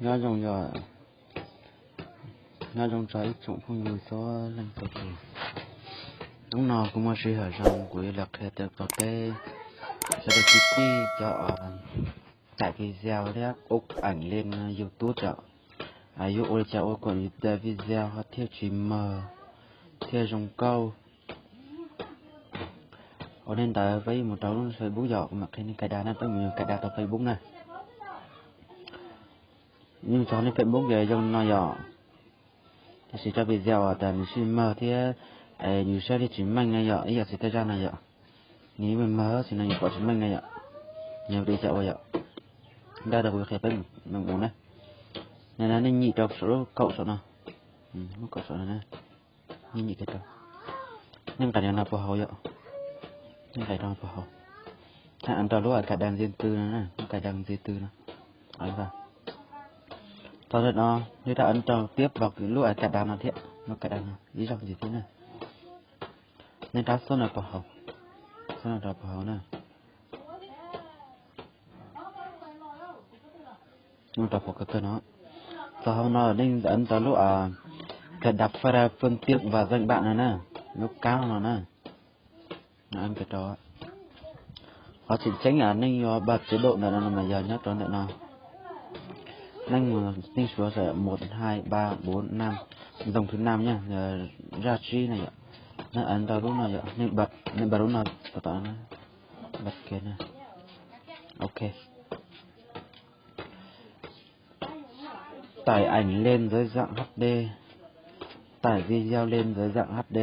Nyob zoo yog, nyob zoo txog ib tsoom phooj ywg txhua leej txhua tus. Hnub no kuv muaj sij hawm zoo kuv yuav los qhia txog peb sawv daws tib tij cov tải video thiab ua ảnh lên YouTube yom. Yuav ua li cas ua kom yus daim video ho thiaj tsis mawg thiaj zoo nkauj. Ua li ntawd peb yuav mus rau lub Facebook yom, kuv mam qhia nej cài đặt na, peb mus cài đặt rau Facebook na. Yeej tso nej Facebook ces zoo no yom. Tiam sis cov video tas nws sij mawg thiab nws saib thiaj tsis meej na yom, ib yam xws tej zaj no yom. Nws yeej mawg xwb no yus pom tsis meej na yom. Nws ua li cas ua yom. Ntawd kuv qhia peb mus na. Nim no nej nyem rau saum lub kaum saum no, lub kaum saum no na. Nej nyem kiag rau, nej nqaim no puas haus yom, nej nqaim rau puas haus. Hab ấn rau lub cài đặt riêng tư no, lub cài đặt riêng tư no. Tau no, nej rov ấn rau tiếp vào lub cài đặt no thiab, lub cài đặt no ib zaug ntxiv thiab na. Nej rab xub no puas haus, xub no rau puas haus na. Rau pom kawg kawg no. Txog hauv no nej ấn rau lub cài đặt phương tiện và danh bạ no na, lub kab no na. Qhov tseem ceeb nej yuav bật chế độ ntawm no mas yog nyob rau ntawm no. Nej mus, nej suav một hai ba bốn năm, dòng thứ năm nha, zaj tsib na yom. Nej ấn rau lub no yom, nej bật lub no tom tom, bật kiag na. Ok. Tải ảnh lên dưới dạng HD. Tải video lên dưới dạng HD.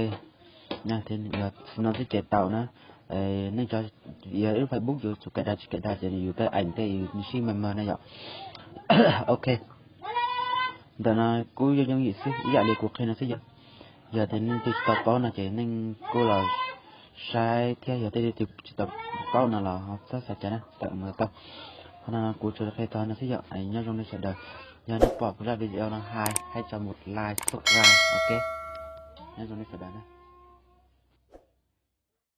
Yog no twb ces tau na. Nej cov, yog ib lub Facebook yus tsuas cài đặt tsis cài đặt ces yus tej ảnh tej yus sij mawg mawg na yom. Ok. Ntawm no kuj yooj yooj yim xwb, ib yam li kuv qhia no xwb yom. Yog tias nej twg tsis tau paub no ces nej kuj los saib thiab, yog tej twg tsis tau paub no los ho txhob xav cas na, tawm mus tau. Qhov no kuv tsuas qhia txog no xwb yom, nyob zoo nej sawv daws. Yog nej pom kuv zaj video no hais, hais tso một like, subscribe, ok. Nyob zoo nej sawv daws na.